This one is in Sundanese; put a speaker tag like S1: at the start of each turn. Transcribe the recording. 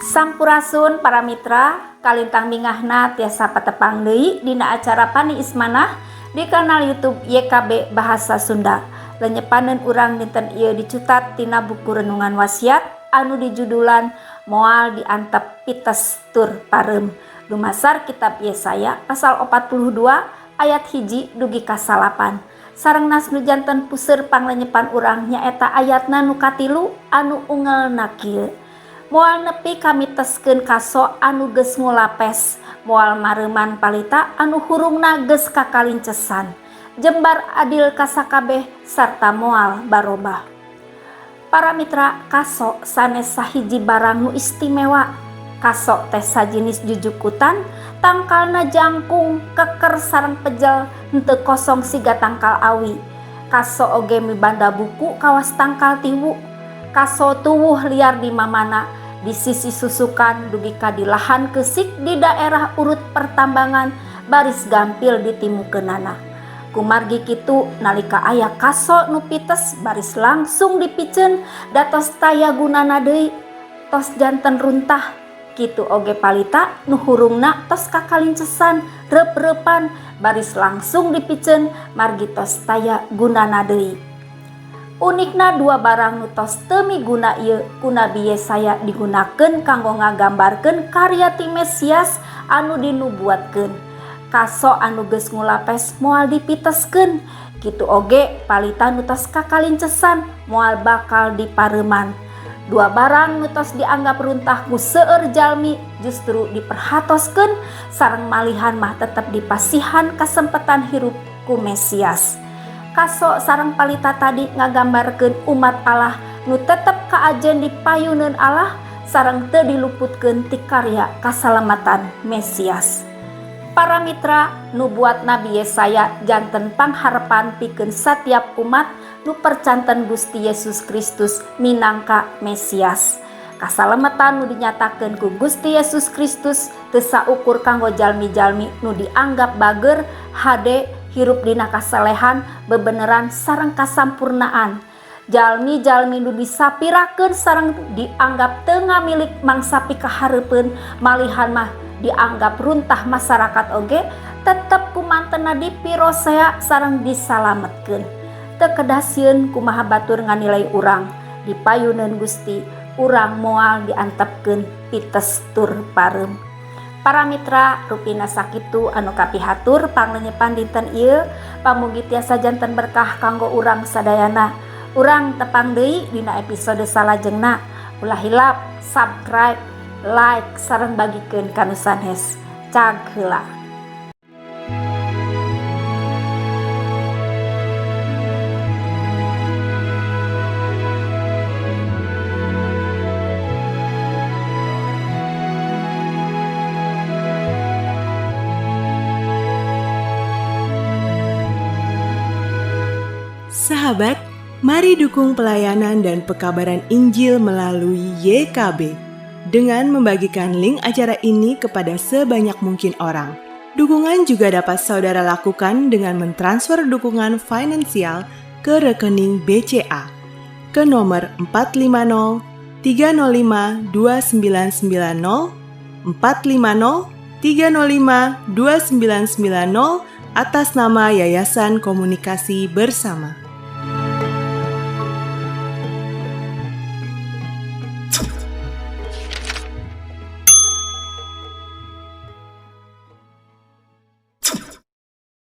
S1: Sampurasun para mitra, kalintang mingahna tiasa patepang deui dina acara Paniis Manah di kanal YouTube YKB Bahasa Sunda. Lenyepaneun urang dinten ieu dicutat tina buku renungan wasiat anu dijudulan Moal Diantep Pites Tur Pareum. Dumasar kitab Yesaya pasal 42 ayat 1 dugi ka 9. Sareng nas nu janten puseur panglenyepan urang nyaeta ayatna nu katilu anu ungelna kieu. Moal nepi kamiteskeun kaso anu geus ngulapes, moal mareuman palita anu hurungna geus kakalincesan. Jembar adil ka sakabeh sarta moal barobah. Para mitra, kaso sanes sahiji barang nu istimewa. Kaso teh sajinis jujukutan, tangkalna jangkung, keker sareng pejel, henteu kosong siga tangkal awi. Kaso oge mibanda buku kawas tangkal tiwu. Kaso tuwuh liar di mamana, di sisi susukan dugi ka di lahan keusik di daerah urut pertambangan baris gampil ditimukeunana. Kumargi kitu nalika aya kaso nu pites baris langsung dipiceun da tos taya gunana deui, tos janten runtah. Kitu oge palita nu hurungna tos kakalincesan reup-reupan baris langsung dipiceun margi tos taya gunana deui. Unikna dua barang nu tos teu miguna ieu ku Nabi Yesaya digunakeun kanggo ngagambarkeun karya ti Mesias anu dinubuatkeun. Kaso anu geus ngulapes moal dipiteskeun, kitu oge palita nu tos kakalincesan moal bakal dipareuman. Dua barang nu tos dianggap runtah ku seueur jalmi justru diperhatoskeun sareng malihan mah tetep dipasihan kasempetan hirup ku Mesias. Kaso sareng palita tadi ngagambarkeun umat Allah nu tetep kaajen dipayuneun Allah sareng teu diluputkeun ti karya kasalamatan Mesias. Para mitra, nubuat Nabi Yesaya janten pangharepan pikeun satiap umat nu percanten Gusti Yesus Kristus minangka Mesias. Kasalamatan nu dinyatakeun ku Gusti Yesus Kristus teu saukur kanggo jalmi-jalmi nu dianggap bager, hade, hirup dina kasalehan, bebeneran sareng kasampurnaan. Jalmi-jalmi nu disapirakeun sareng dianggap teu ngamilik mangsa pikahareupeun, malihan mah dianggap runtah masyarakat oge tetep kumantena dipirosea sareng disalametkeun. Teu kedah sieun kumaha batur nganilai urang, dipayuneun Gusti, urang moal diantepkeun pites tur pareum. Para mitra, rupina sakitu anu kapihatur panglenyepan dinten ieu, pamugi tiasa janten berkah kanggo urang sadayana. Urang tepang deui dina episode salajengna. Ulah hilap subscribe, like, sareng bagikeun ka nu sanes. Cag heula.
S2: Sahabat, mari dukung pelayanan dan pekabaran Injil melalui YKB dengan membagikan link acara ini kepada sebanyak mungkin orang. Dukungan juga dapat saudara lakukan dengan mentransfer dukungan finansial ke rekening BCA ke nomor 450 305 2990, 450 305 2990 atas nama Yayasan Komunikasi Bersama.